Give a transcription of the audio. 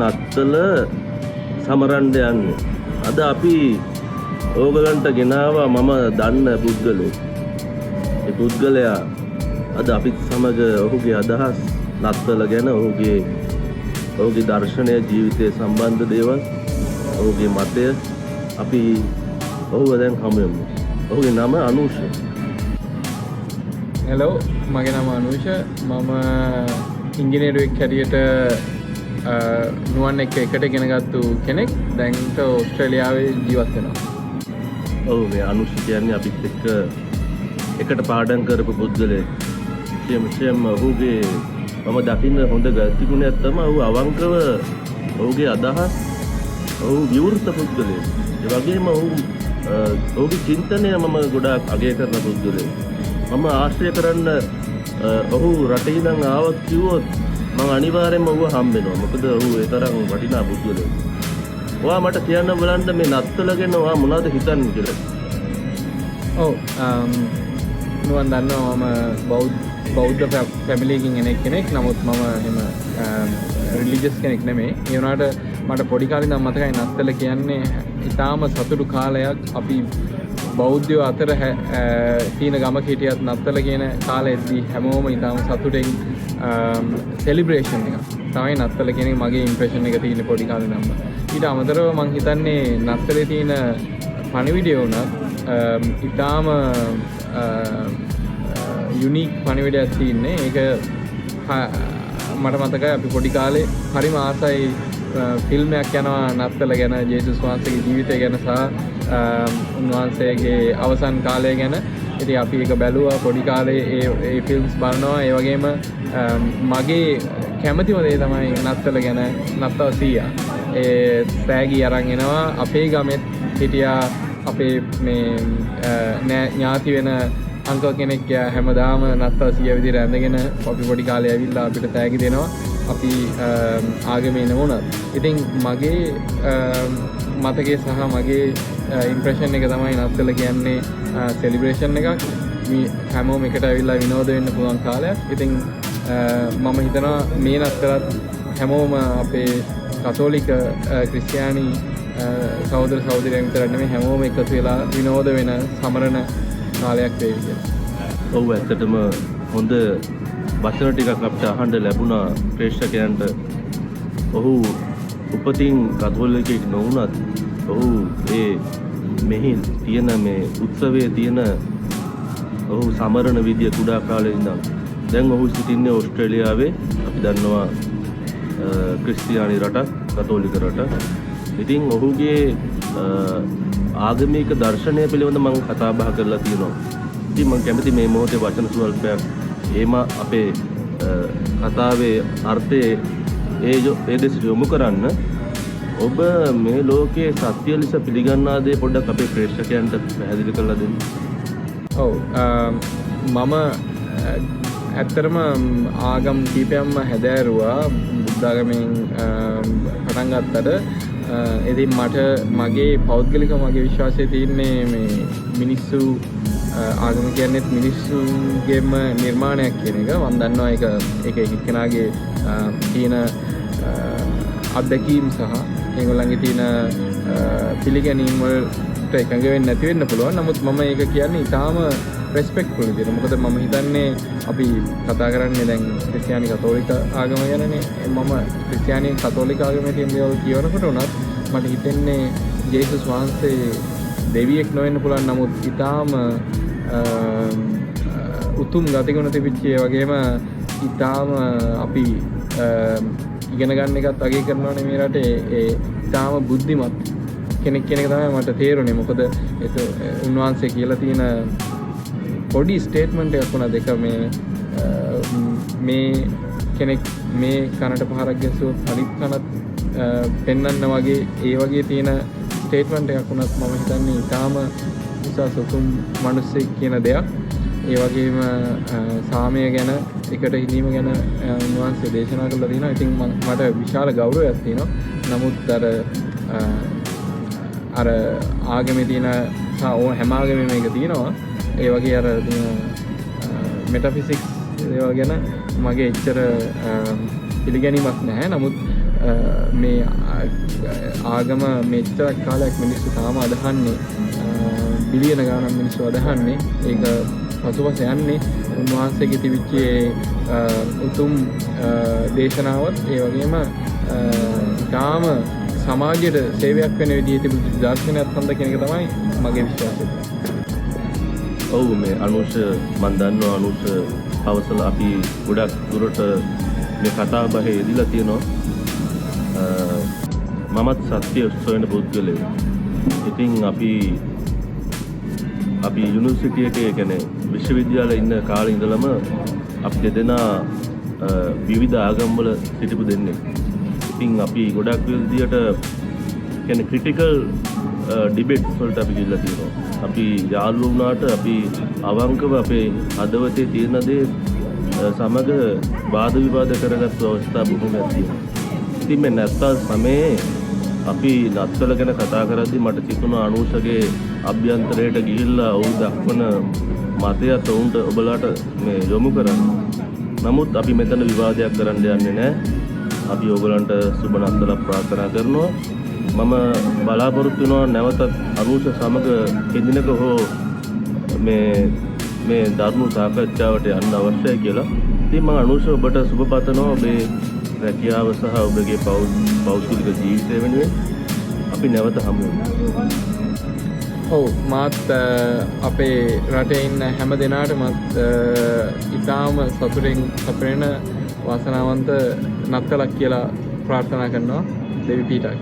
නත්තල සමරන්න යන්නේ. අද අපි ඕගලන්ට ගෙනාවා මම දන්න පුද්ගලයෙක්. ඒ පුද්ගලයා අද අපිත් සමග ඔහුගේ අදහස් නත්තල ගැන, ඔහුගේ ඔහුගේ දර්ශනය, ජීවිතය සම්බන්ධ දේවල්, ඔහුගේ මතය, අපි ඔහුව දැන් හමු වෙමු. ඔහුගේ නම අනුෂ. හෙලෝ, මගේ නම අනුෂ. මම ඉංජිනේරුවෙක් හැටියට නුවන් එක්ක එකට ඉගෙන ගත්තු කෙනෙක්. දැන්ට ඕස්ට්‍රේලියාවේ ජීවත් වෙනවා. ඔව්, මේ අනුෂ කියන්නේ අපිත් එක්ක එකට පාඩම් කරපු පුද්ගලයෙක්. විශේෂයෙන්ම ඔහුගේ මම දකින්න හොඳ ගතිගුණයක් තමයි ඔහු අවංකව ඔහුගේ අදහස්, ඔහු විවෘත පුද්ගලයෙක්. ඒ වගේම ඔහු ඔහුගේ චින්තනය මම ගොඩාක් අගය කරන පුද්ගලයෙක්. මම ආශ්‍රය කරන්න ඔහු රටේ ඉඳන් ආවත් කිව්වොත් මං අනිවාර්යෙන්ම ඔහුව හම්බ වෙනවා. මොකද ඔහු ඒ තරම් වටිනා පුද්ගලයෙක්. ඔයා මට කියන්න බලන්න මේ නත්තල ගැන ඔයා මොනවද හිතන්නේ කියලා. ඔව්, නුවන් දන්නවා මම බෞද්ධ බෞද්ධ ෆැමිලි එකකින් එන කෙනෙක්. නමුත් මම එහෙම රිලිජියස් කෙනෙක් නෙමෙයි. ඒ වුණාට මට පොඩි කාලේ ඉඳන් මතකයි නත්තල කියන්නේ ඉතාම සතුටු කාලයක්. අපි බෞද්ධයෝ අතර තියෙන ගමක හිටියත් නත්තල කියන කාලෙද්දී හැමෝම ඉතාම සතුටෙන් සෙලිබ්‍රේෂන් එකක් තමයි නත්තල කියන එක. මගේ ඉම්ප්‍රෙෂන් එක තියෙන පොඩි කාලේ ඉඳන්ම. ඊට අමතරව මං හිතන්නේ නත්තලේ තියෙන පණිවිඩය වුණත් ඉතාම යුනික් පණිවිඩයක් තියෙන්නේ. ඒක මට මතකයි අපි පොඩි කාලේ හරිම ආසයි ෆිල්ම් එකක් යනවා නත්තල ගැන, ජේසුස් වහන්සේගේ ජීවිතය ගැන සහ උන්වහන්සේගේ අවසන් කාලය ගැන. ඉතින් අපි ඒක බැලුවා පොඩි කාලේ. ඒ ඒ ෆිල්ම්ස් බලනවා. ඒ වගේම මගේ කැමතිම දේ තමයි නත්තල ගැන නත්තල් සීයා ඒ තෑගි අරන් එනවා. අපේ ගමෙත් හිටියා අපේ මේ නෑ ඥාති වෙන අංකල් කෙනෙක්. එයා හැමදාම නත්තල් සීයා විදිහට ඇඳගෙන අපි පොඩි කාලේ ඇවිල්ලා අපිට තෑගි දෙනවා, අපි ආගමේ නොවුනත්. ඉතින් මගේ මතකයේ සහ මගේ ඉම්ප්‍රෙෂන් එක තමයි නත්තල කියන්නේ සෙලිබ්‍රේෂන් එකක්. මේ හැමෝම එකට ඇවිල්ලා විනෝද වෙන්න පුළුවන් කාලයක්. ඉතින් මම හිතනවා මේ නත්තලත් හැමෝම අපේ කතෝලික ක්‍රිස්තියානි සහෝදර සහෝදරියන් විතරක් නෙමෙයි, හැමෝම එකතු වෙලා විනෝද වෙන සමරන කාලයක් වේවි කියලා. ඔව්, ඇත්තටම හොඳ වචන ටිකක් අපිට අහන්න ලැබුණා ප්‍රේක්ෂකයන්ට. ඔහු උපතින් කතෝලිකයෙක් නොවුනත් ඔහු ඒ මෙහි තියෙන මේ උත්සවයේ තියෙන ඔහු සමරන විදිය කුඩා කාලේ ඉඳන්. දැන් ඔහු සිටින්නේ ඕස්ට්‍රේලියාවේ. අපි දන්නවා ක්‍රිස්තියානි රටක්, කතෝලික රටක්. ඉතින් ඔහුගේ ආගමික දර්ශනය පිළිබඳ මම කතා බහ කරලා තියෙනවා. ඉතින් මම කැමති මේ මොහොතේ වචන ස්වල්පයක් ඒම අපේ කතාවේ අර්ථය ඒ දෙසට යොමු කරන්න. ඔබ මේ ලෝකයේ සත්‍ය ලෙස පිළිගන්නා දේ පොඩ්ඩක් අපේ ප්‍රේක්ෂකයන්ට පැහැදිලි කරලා දෙන්න. ඔව්, මම ඇත්තටම ආගම් කීපයක්ම හැදෑරුවා බුද්ධාගමෙන් පටන් ගත්තට. ඉතින් මට මගේ පෞද්ගලික මගේ විශ්වාසය තියෙන්නේ මේ මිනිස්සු ආගම කියන්නේත් මිනිස්සුගේම නිර්මාණයක් කියන එක. මම දන්නවා ඒක ඒක එක්කෙනාගේ තියෙන අත්දැකීම් සහ ඒගොල්ලන්ගේ තියෙන පිළිගැනීම් වලට එකඟ වෙන්නේ නැති වෙන්න පුළුවන්. නමුත් මම ඒක කියන්නේ ඉතාම රෙස්පෙක්ට්ෆුල් විදිහට. මොකද මම හිතන්නේ අපි කතා කරන්නේ දැන් ක්‍රිස්තියානි කතෝලික ආගම ගැනනේ. මම ක්‍රිස්තියානි කතෝලික ආගමේ තියෙන දේවල් කියවනකොට උනත් මට හිතෙන්නේ ජේසුස් වහන්සේ දෙවියෙක් නොවෙන්න පුළුවන්, නමුත් ඉතාම උතුම් ගතිගුණ තිබිච්ච, ඒ වගේම ඉතාම අපි ඉගෙන ගන්න එකත් අගය කරනවානේ මේ රටේ, ඒ ඉතාම බුද්ධිමත් කෙනෙක් කියන එක තමයි මට තේරුනේ. මොකද ඒක උන්වහන්සේ කියලා තියෙන පොඩි ස්ටේට්මන්ට් එකක් වුණා දෙක මේ මේ කෙනෙක් මේ කනට පහරක් ගැසුවොත් අනිත් කනත් පෙන්වන්න වගේ, ඒ වගේ තියෙන ස්ටේට්මන්ට් එකක් වුණත් මම හිතන්නේ ඉතාම උසස් උතුම් මිනිස්සෙක් කියන දෙයක්. ඒ වගේම සාමය ගැන, එකට හිඳීම ගැන උන්වහන්සේ දේශනා කරලා තියෙනවා. ඉතින් මට විශාල ගෞරවයක් තියෙනවා. නමුත් අර අර ආගමේ තියෙන සහ ඕන හැම ආගමෙම මේක තියෙනවා. ඒ වගේ අර තියෙන මෙටාෆිසික්ස් ඒවා ගැන මගේ එච්චර පිළිගැනීමක් නැහැ. නමුත් මේ ආගම මෙච්චර කාලයක් මිනිස්සු තාම අදහන්නේ, බිලියන ගාණක් මිනිස්සු අදහන්නේ, ඒක පසුපස යන්නේ උන්වහන්සේගේ තිබිච්ච ඒ උතුම් දේශනාවත්, ඒ වගේම ඉතාම සමාජයට සේවයක් වෙන විදිහේ තිබුණු දර්ශනයත් හන්ද කියන එක තමයි මගේ විශ්වාසය. ඔව්, මේ අනුෂ, මන් දන්නවා අනුෂ පවසල අපි ගොඩක් දුරට මේ කතා බහේ යෙදිලා තියෙනවා. මමත් සත්‍ය සොයන පුද්ගලයෙක්. ඉතින් අපි අපි යුනිවර්සිටි එකේ, කියන්නේ විශ්වවිද්‍යාලේ ඉන්න කාලේ ඉඳලම අපි දෙදෙනා විවිධ ආගම්වල සිටපු දෙන්නෙක්. ඉතින් අපි ගොඩක් විදියට, කියන්නේ ක්‍රිටිකල් ඩිබේට්ස් වලට අපි ගිහිල්ලා තියෙනවා. අපි යාළුවෝ වුණාට අපි අවංකව අපේ හදවතේ තියෙන දේ සමග වාද විවාද කරගත්තු අවස්ථා බොහොමයක් තියෙනවා. ඉතින් මේ නත්තල් සමයේ අපි නත්තල ගැන කතා කරද්දී මට සිතුණා අනූෂගේ අභ්‍යන්තරයට ගිහිල්ලා ඔහු දක්වන මතයත් ඔවුන්ට ඔබලාට මේ යොමු කරන්න. නමුත් අපි මෙතන විවාදයක් කරන්න යන්නේ නැහැ. අපි ඔයගලන්ට සුබ නත්තලක් ප්‍රාර්ථනා කරනවා. මම බලාපොරොත්තු වෙනවා නැවතත් අනූෂ සමග කෙදිනක හෝ මේ මේ දරුණු සාකච්ඡාවට යන්න අවශ්‍යයි කියලා. ඉතින් මම අනූෂ, ඔබට සුබ පතනවා ඔබේ රැකියාව සහ ඔබගේ පෞද්ගලික ජීවිතය වෙනුවෙන්. අපි නැවත හමු වෙමු. ඔව්, මාත් අපේ රටේ ඉන්න හැම දෙනාටමත් ඉතාම සතුටෙන් සපිරෙන වාසනාවන්ත නත්තලක් කියලා ප්‍රාර්ථනා කරනවා. දෙවි පිහිටක්.